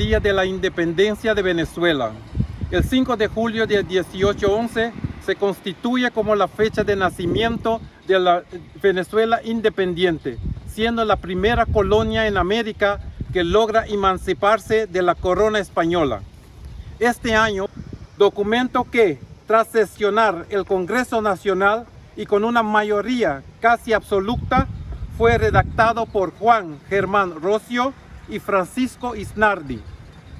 Día de la Independencia de Venezuela. El 5 de julio de 1811 se constituye como la fecha de nacimiento de la Venezuela independiente, siendo la primera colonia en América que logra emanciparse de la corona española. Este año, documento que, tras sesionar el Congreso Nacional y con una mayoría casi absoluta, fue redactado por Juan Germán Roscio y Francisco Isnardi,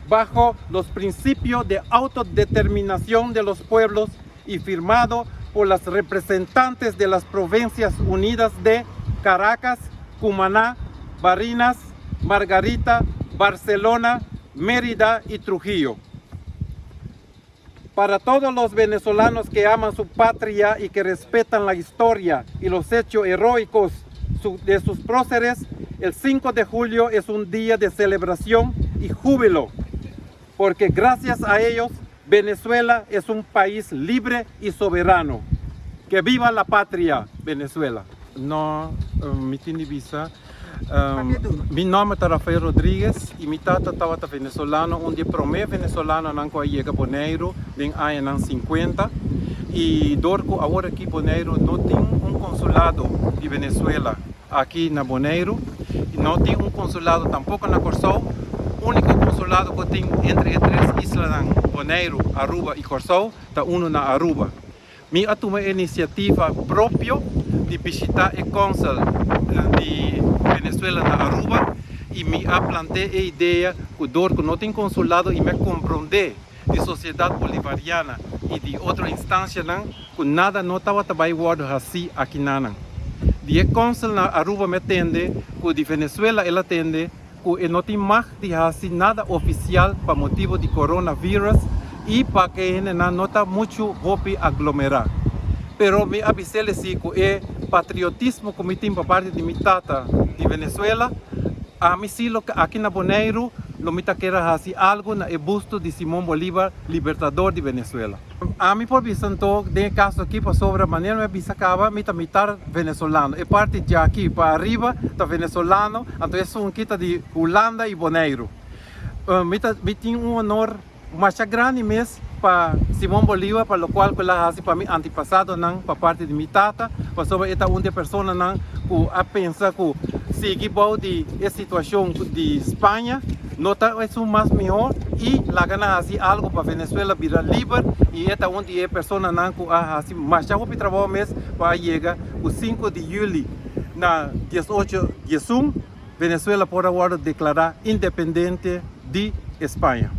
bajo los principios de autodeterminación de los pueblos y firmado por las representantes de las Provincias Unidas de Caracas, Cumaná, Barinas, Margarita, Barcelona, Mérida y Trujillo. Para todos los venezolanos que aman su patria y que respetan la historia y los hechos heroicos de sus próceres, el 5 de julio es un día de celebración y júbilo, porque gracias a ellos Venezuela es un país libre y soberano. Que viva la patria, Venezuela. No, mi tin di bisa. Mi nomber ta Rafael Rodriguez y mi tata tabata venezolano, un di e prome venezolanonan cu a yega Boneiru den añanan 50. Y door cu awor aki Boneiru no tin un consulado di Venezuela aki na Boneiru, y no tin un consulado tampoco na Corsou, unico consulado cu tin entre e tres islanan Boneiru, Aruba y Corsou ta uno na Aruba. Mi a tuma e iniciativa propio di bishita e consul di Venezuela na Aruba y mi a plantea e idea cu door cu no tin consulado y mi a compronde di Sociedad Bolivariana y di otro instancianan cu nada no tabata bay wordo haci aki nanan. Di e consul na Aruba mi a tende cu di Venezuela el a tende cu e no tin mag di haci nada oficial pa motibo di coronavirus y pa cu e hendenan no ta mucho hopi aglomera. Pero mi a bisele si cu e patriotismo cu mi tin pa parti di mi tata di Venezuela, ami si lo aki na Boneiru lo mi ta kere haci algo na e busto di Simon Bolivar, libertador di Venezuela. Ami por bisa anto den e caso aki pasobra manera mi a bisa caba mi ta mitar venezolano. E parti djaki pa ariba ta venezolano, anto esun aki ta di Hulanda y Boneiru. Mi ta mi tin un honor masha grandi mes pa Simon Bolivar pa locual cu el a haci pa mi antepasadonan pa parti di mi tata, pasobra e ta un di e personanan cu a pensa cu sigui bou di e situacion di Spaña no ta esun mas miho y laga nan haci algo pa Venezuela bira liber, y e ta un di e personanan cu a haci masha hopi trabou mes pa a yega cu 5 di juli na 1811 Venezuela por a wordo declara independiente di Spaña.